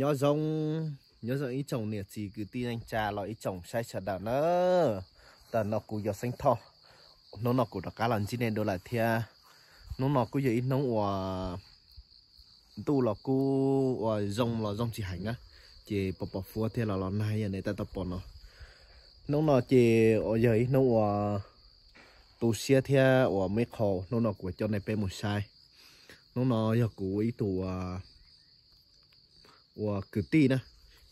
Nyob zoo, nyob zoo ib tsoom niam txiv kwv tij neej tsa los ib tsoom saib sawv daws na. Tam no kuv yog Xeeb Thoj, hnub no kuv rov qab los ntsib nej dua lawm thiab. Hnub no kuj yog ib hnub uas ntuj los kuj ua zoo los zoo tsis heev na, ces pos pos huab thiab los los nag yam nej tab tom pom no. Hnub no ces uas yog ib hnub uas tu siab thiab uas muaj ib qho hnub no kuv coj nej peb mus saib. Hnub no yog kuv ib tug uas kwv tij na,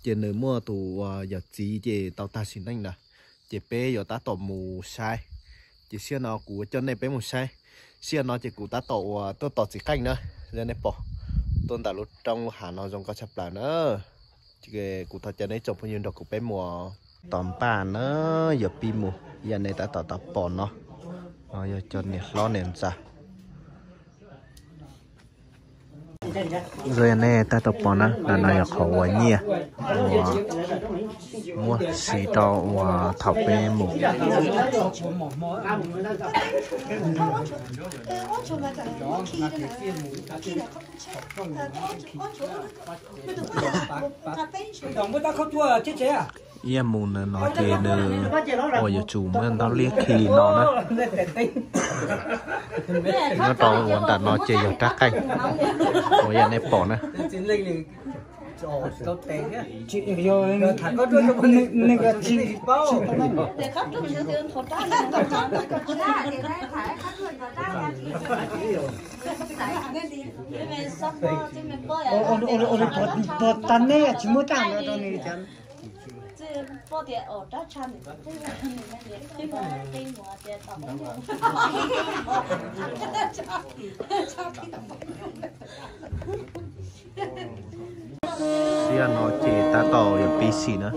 ces nws muaj tus uas yawm txiv ces tau tag sim neej ntawd, ces peb yuav tab tom mus saib. Ces sij hawm no kuv coj nej peb mus saib, sij hawm no ces kuv tab tom uas tuaj tos txiv qeej na, yog nej pom tuaj ntawm lub roob lub hav no zoo nkauj tshaj plaws na. Ces kuv thov caw nej tsoom phooj ywg nrog kuv peb mus. Tom npaj na, yuav pib mus, yam nej tab tom tau pom no, no yog cov niam hlob niam ntxawm. Zoo yam nej tab tom pom na, ntawm no yog qhov uas nyiaj uas muab siv rau uas thaum peb mus. Ib yam mus ntawm no ces nws uas yuav tsum muab ntaub liab khi li no na. Nyob rau uas ntawm no ces yog rab qeej uas yam nej pom na. Ua li puas tag nej tsis muab rab no rau nws. Sij hawm no ces tab tom yuav pib xim na.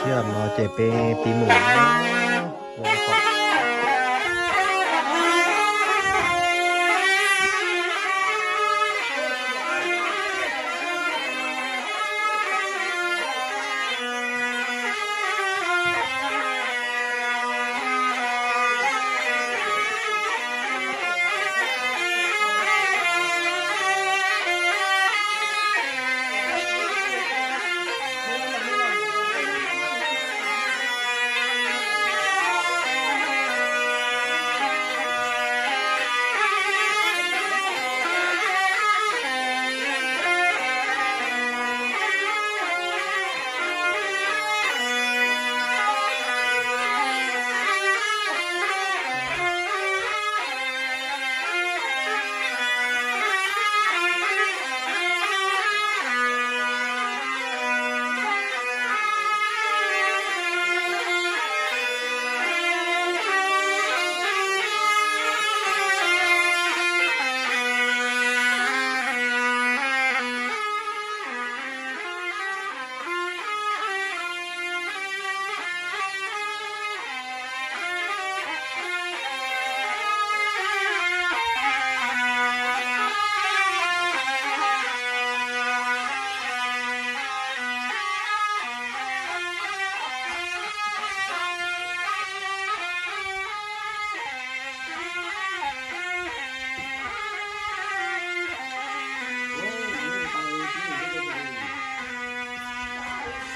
Sij hawm no ces peb pib mus.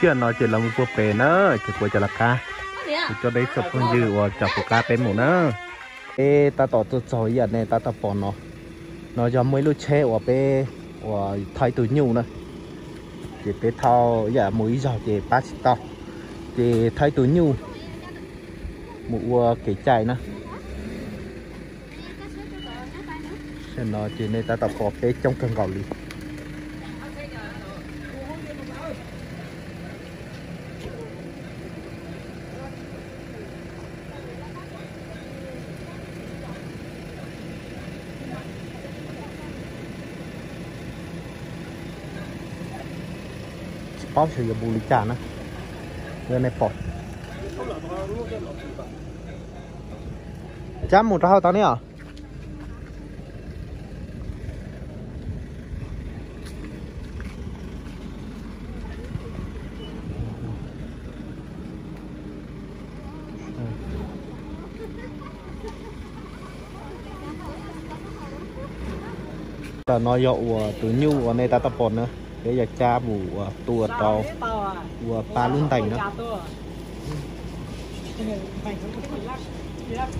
Sij hawm no ces los mus puag pem na, ces kuv cov lawv qab, kuv coj peb ib tsoom phooj ywg uas cov kuv qab peb mus na. Peb tab tom tuaj txog ib yam nej tab tom pom no, no yog muaj ib lub tsheb uas peb uas thauj ib tug nyuj na, ces peb thauj ib yam mus ib zaug ces pab tsis tau, ces thauj ib tug nyuj mus ua kev cai na. Sij hawm no ces nej tab tom pom peb coob kawg nkaus li. Tsis paub xyov yuav mus li cas na. Yog nej pom, cab mus rau hauv tau ne os. Tam no yog uas tus nyuj uas nej tab tom pom na, peb yog cab mus ua tua rau ua pab lub ntees na. Nyob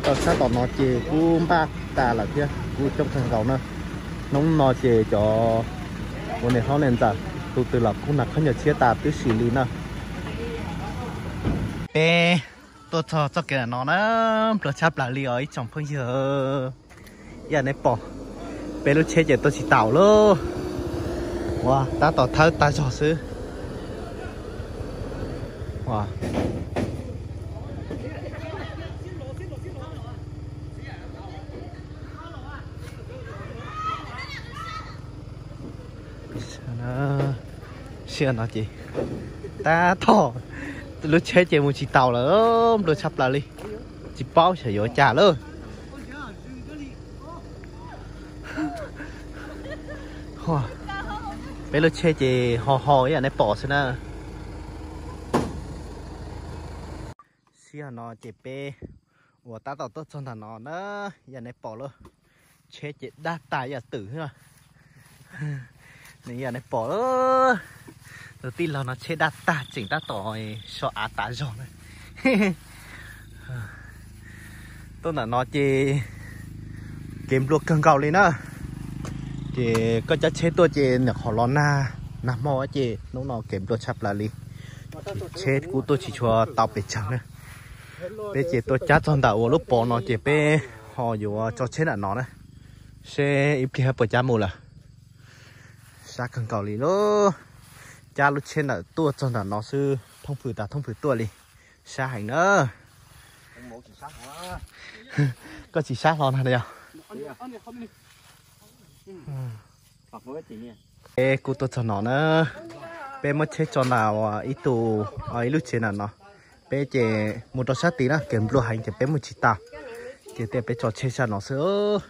rau sab tom no ces kuj npaj tas lawm thiab kuj coob kawg nkaus na. Hnub no ces cov ua niam hlob niam ntxawm tus twg los kuj hnav khaub ncaws tshiab tas tib si li na. Peb tuaj txog txoj kev no na, nplua tshaj plaws li os ib tsoom phooj ywg. Ib yam nej pom, peb lub tsheb ces tuaj tsis taus lawm. Ua tab tom thawb tag zog xwb. Sij hawm no ces tab tom lub tsheb ces mus tsis taus lawm, nplua tshaj plaws li. Tsis paub xyov yuav cas lawm. Peb lub tsheb ces ho ho ib yam nej pom xwb na. Sij hawm no ces peb uas tab tom tuaj txog ntawm no na, ib yam nej pom lawm, tsheb ces daj tas ib yam twm xwb. Nws ib yam nej pom, tus tij laug no tsheb daj tag tseem tab tom so av tas zog na. Tuaj ntawm no ces kev nplua kawg nkaus li na. Ces koj cab tsheb tuaj ces nyuam qhuav los nag, nag hmo ces hnub no kev nplua tshaj plaws li. Tsheb kuj tuaj tsis tshua tau pes tsawg na. Peb ces tuaj cab txog ntawm uas lub pov no ces peb ho yuav tso tsheb ntawm no na, seb ib pliag puas cab mus lawm. Sab kawg nkaus li lauj. Cab lub tsheb ntawm tuaj txog ntawm no xwb thoob fwm tas thoob fwm tuaj li. Sab heev na. Koj tsis sab hlo na yog? Peb kuj tuaj txog no na, peb muab tsheb tso ntawm ib tug, ib lub tsev ntawm no. Peb ces mus rau sab tid na, kev nplua heev ces peb mus tsis tau, ces thiaj peb tso tsheb sab no xwb.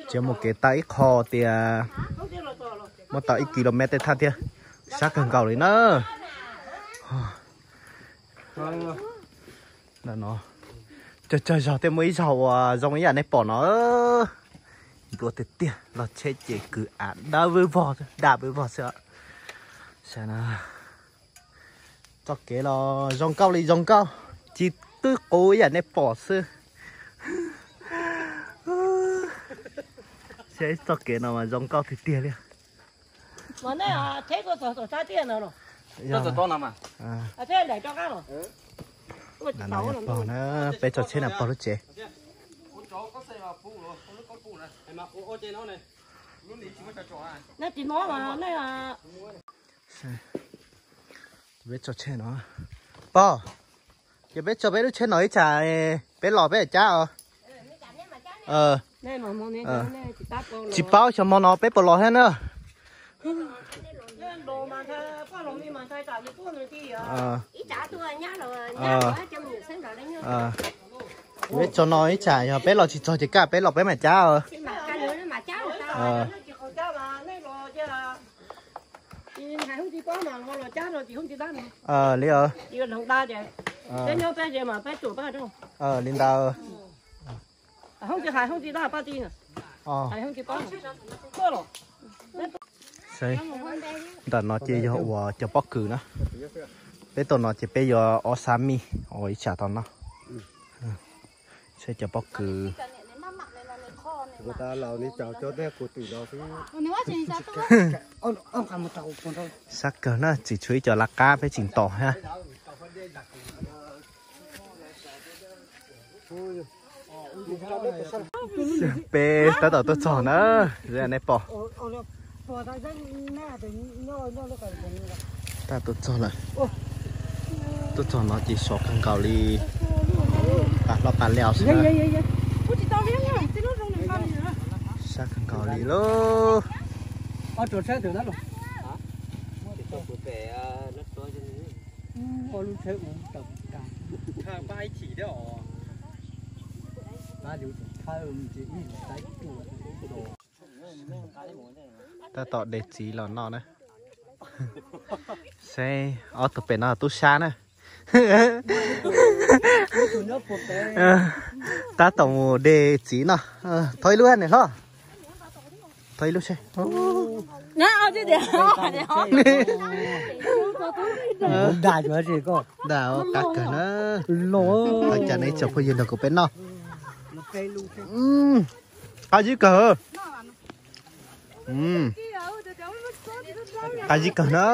Tseem mus kev tau ib qho tias muaj tau ib kilomev tej thaj thiab, sab kawg nkaus li na. Ntawm no tsawg tsawg zog thiaj muaj ib zaug uas zoo ib yam nej pom no. Nplua tiag tiag, los tsheb ces kwv av dawb vog, daj vog xwb. Txoj kev los zoo nkauj li zoo nkauj, tsis twb qub ib yam nej pom xwb. Txoj kev no mas zoo nkauj tiag tiag li. Peb tso tsheb na pog lub tsev. Peb tso tsheb no. Pog, ces peb tso peb lub tsheb no ib tsam, peb los peb cab os. Tsis paub xyov hmo no peb puas los thiab na. Peb tso no ib tsam yog peb los tsis txog ces kaj peb los peb mam cab os. Li os. Li ntawd. Ntawm no ces yog ua cov pob kws na. Peb tau no ces peb yuav ob xab mij ua ib tsam tau noj. Saib cov pob kws. Sab kawg na, tsis tshuav ib co laj qab peb tsis ntaus thiab. Peb tab tom tuaj txog na, nej pom. Tab tuaj txog lawm. Tuaj txog no ces sov kawg nkaus li. Pas hlob pas liaus xwb na. Sab kawg nkaus li lauj. Tab tom de txiv los noj na. Seb ob tug pem no tub sab na. Tab tom mus de txiv no. Thov ib lub niam hlob. Thov ib lub seb. Dag qab kawg na. Thov caw nej tsoom phooj ywg nrog kuv peb noj. Qab zib kawg. Qab zib kawg na.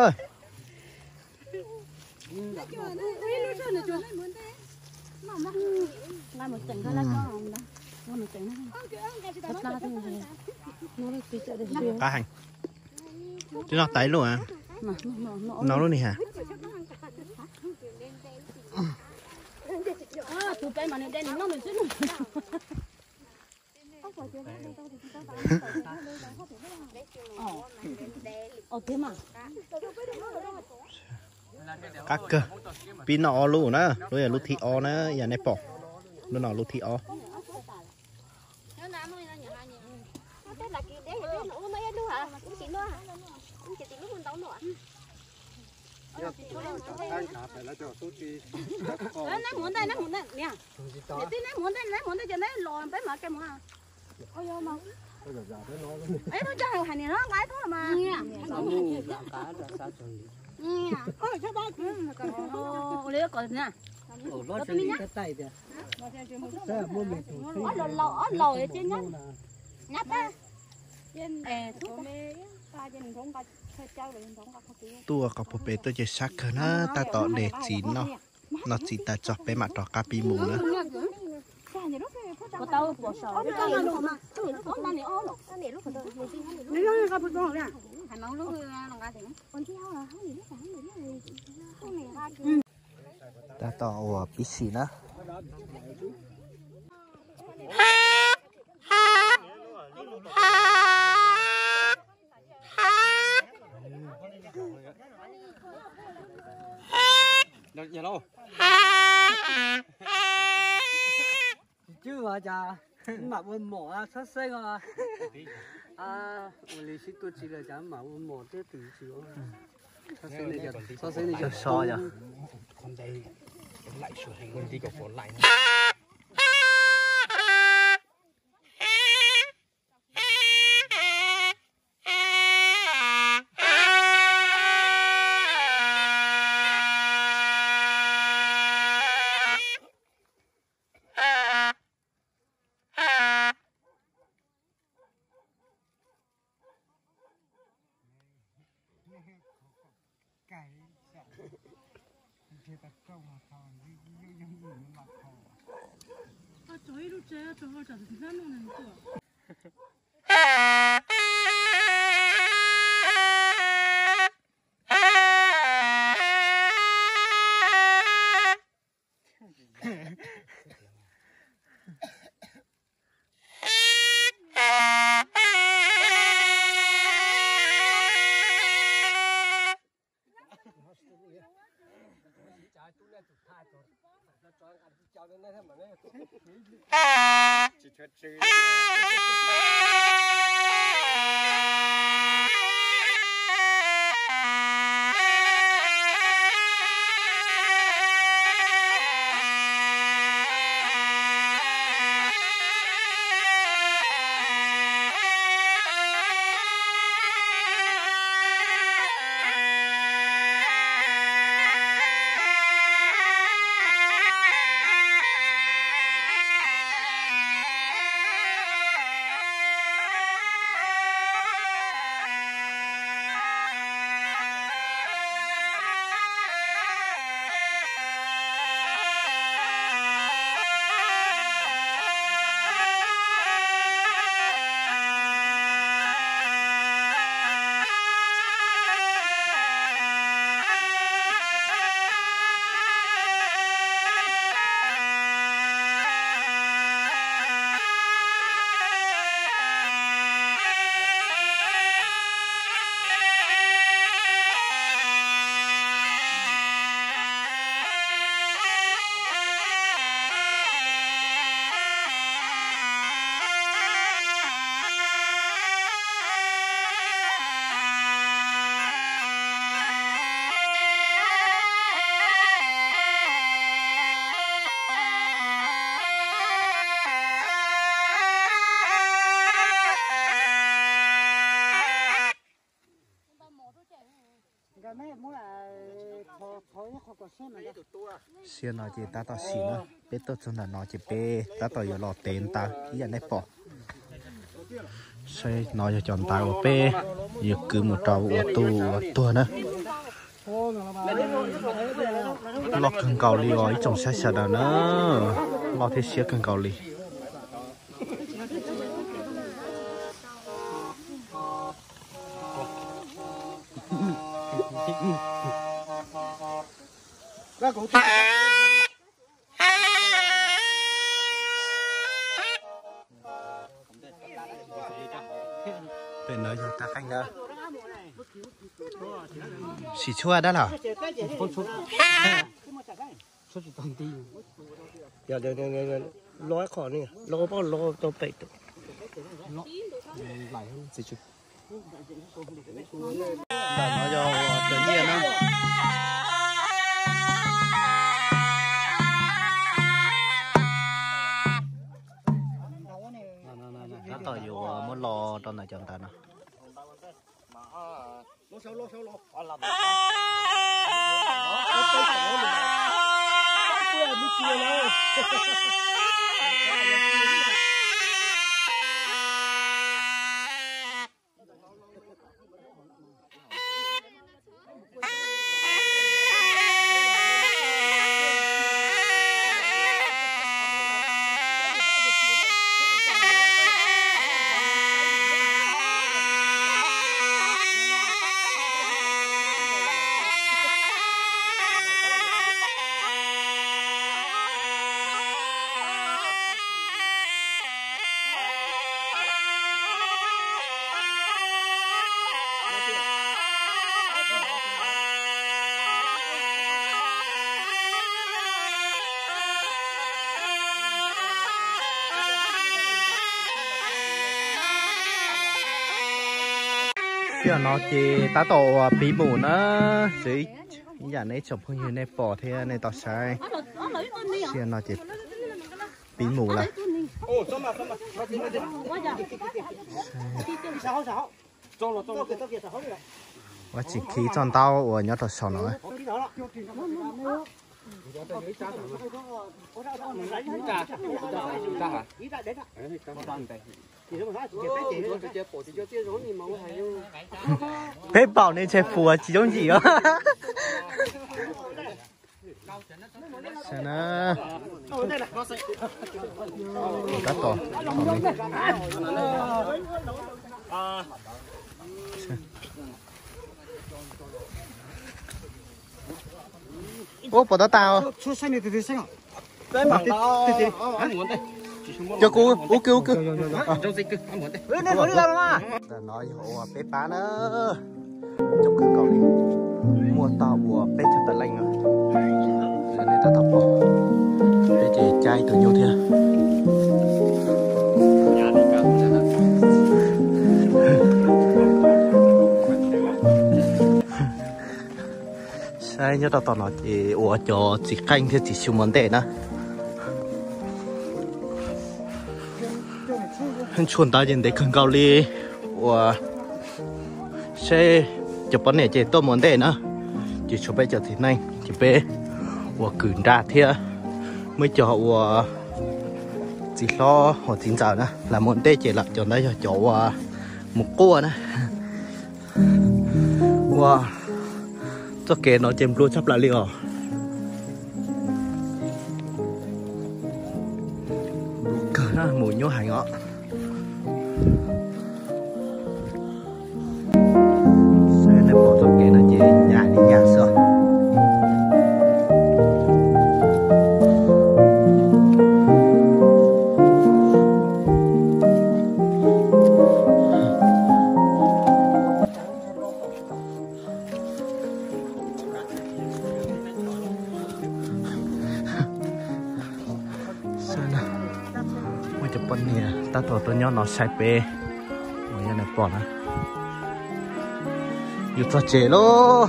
Qab heev. Twb noj tau ib lub, noj lub ni ha. Qab kawg, pib noj ob lub na, lub yog lub thib ob na, yog nej pom, lub no lub thib ob. Tuaj qhov puag pem tuaj ces sab kawg na, tab tom de txiv noj, noj txiv tas tso peb mam rov qab pib mus na. Tab tom ua pib xim na. Tsis cwb mas cas mam ua mom txhob xeeb os. Ua li sib tuaj tsis lawm cas mam ua mom thiab tus tsis. So yog. Siab no ces tab tom sim na, peb tuaj txog ntawm no ces peb tab tom yuav los tev ntawv ib yam nej pom. Saib no yog cov ntawv uas peb yuav kwv mus rau ua tub ua tuag na. Loj kawg nkaus li os ib tsoom saib sawv daws na, loj thiab siab kawg nkaus li. Pem no yog tag qeej na. Sim tshuaj dab los? Ntawm no yog cov nyiaj na. Tab tom yuav muab lo rau ntawm cov ntawv no. Sij hawm no ces tab tom uas piv mus na, xwv ib yam nej tsoom phooj ywg nej pom thiab nej tau saib. Sij hawm no ces piv mus lawm. Ua tsis khi txoj ntaub uas nyob rau saum no. Peb npaum ne ntshe puas tsis yooj yim os. Ua puas tab tas. Cov kuv ub kwg ub kwg. Ntawm no yog ua peb pab na. Coob kawg nkaus li, muaj tau ua peb caug tawm leej no. Nej tab tom pom, peb ces caij tus nyuj thiab. Saib nyob rau tom no ces ua cov txiv qeej thiab txiv xyu mus ntej na. Tshuaj ntawd ces ntev kawg nkaus li. Ua seb cov poj niam ces tuaj mus ntej na, ces tshuav peb cov txiv neej ces peb ua kwv nra thiab. Muaj cov ua txiv hlob uas txiv ntxawm na lawv mus ntej ces lawv cov ntawd yog cov ua mus quaj na. Ua txoj kev no ces nplua tshaj plaws li os. Nplua kawg na, mus nyuaj heev os. Saib nej pom txoj kev no ces nyaj li nyaj xwb os. Saib na, muaj cov poj niam tab tom tuaj nyob no saib peb uas yog nws pom na. Yus txog tsev lauj.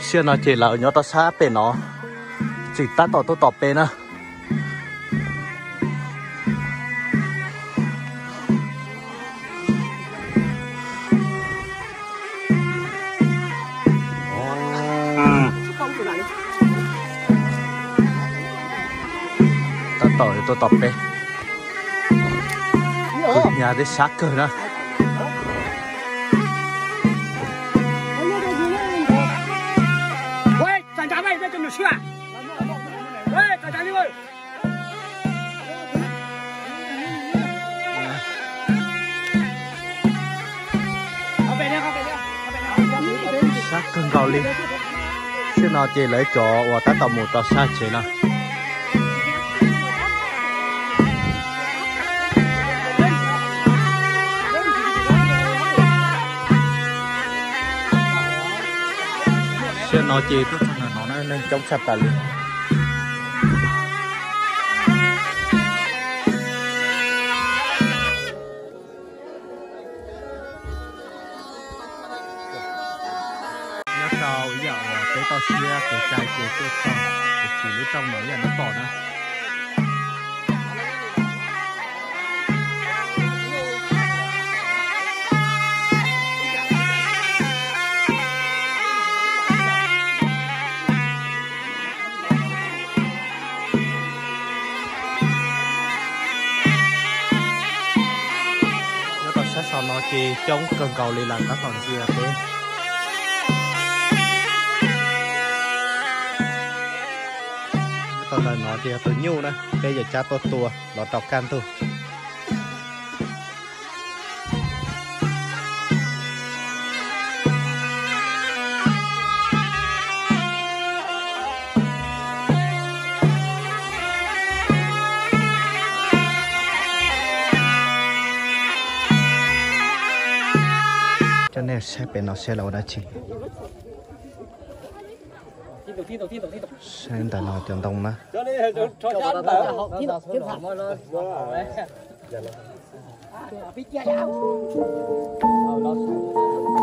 Sij hawm no ces lawv nyob rau sab pem no, tseem tab tom tuaj tom peb na. Tom tuaj tom peb, kuj hnyav thiab sab kawg na. Sab kawg nkaus li. Siab no ces lawv cov uas tab tom mus rau sab tsev no. Siab no ces tuaj txog ntawm no na, neeg coob tshaj plaws li. Nyob rau ib yam uas peb toj siab kev cai ces tuaj txog, ces lub rooj no ib yam neb pom na. Nyob rau sab saum no ces coob kawg nkaus li lawm, tab tom ntsia peb. Nyob rau ntawm no ces yog tus nyuj na, peb yuav cab tuaj tua los rau kaj ntug. Coj nej saib pem no saib los ua dab tsi. Saib ntawm no cov ntoo na.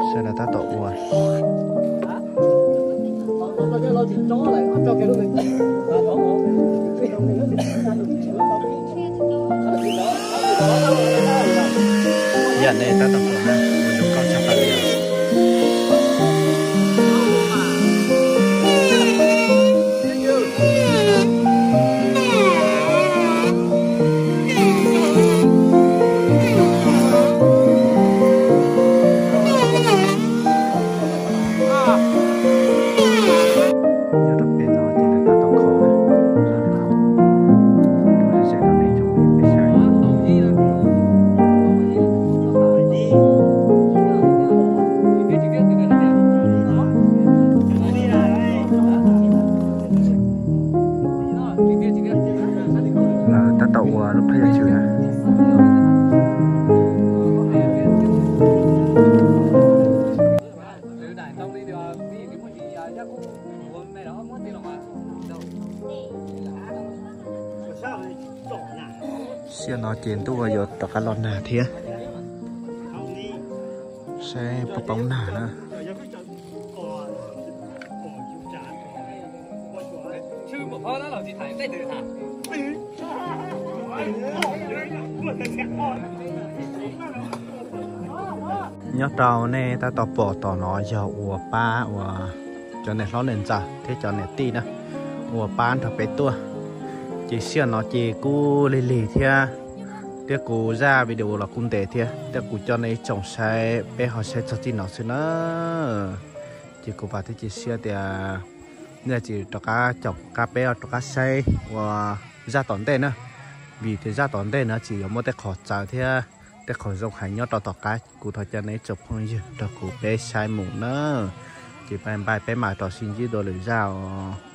Saib lawv tab tom ua. Yam nej tab tom pom na, zoo nkauj tshaj plaws li os. Nyob rau pem no ces lawv tab tom kho na. Rau ze ze rau nej tsoom peb saib. Lawv tab tom ua lub phab yam tswv na. Siab no ces ntuj yuav rov qab los nag thiab. Saib puas poob nag na. Nyob rau nej tab tom pom tom no yog ua pab uas cov niam hlob niam ntxawm thiab cov niam tij na, ua pab nrog peb tuaj. Ces siab no ces kuj lig lig thiab, thiab kuv zaj video los kuj ntev thiab, thiab kuv coj nej ib tsoom saib peb ho saib txog txij no xwb na. Ces kuv vam thiab cia siab tias nej tsis rov qab caum qab peb rov qab saib ua zaj tom ntej na, vim tias zaj tom ntej no tsis yuav muaj tej qhov txawv thiab tej qhov zoo heev nyob rau tom qab. Kuv thov caw nej ib tsoom phooj ywg nrog kuv peb saib mus na. Ces peb mam rov sib ntsib dua lwm zaj os.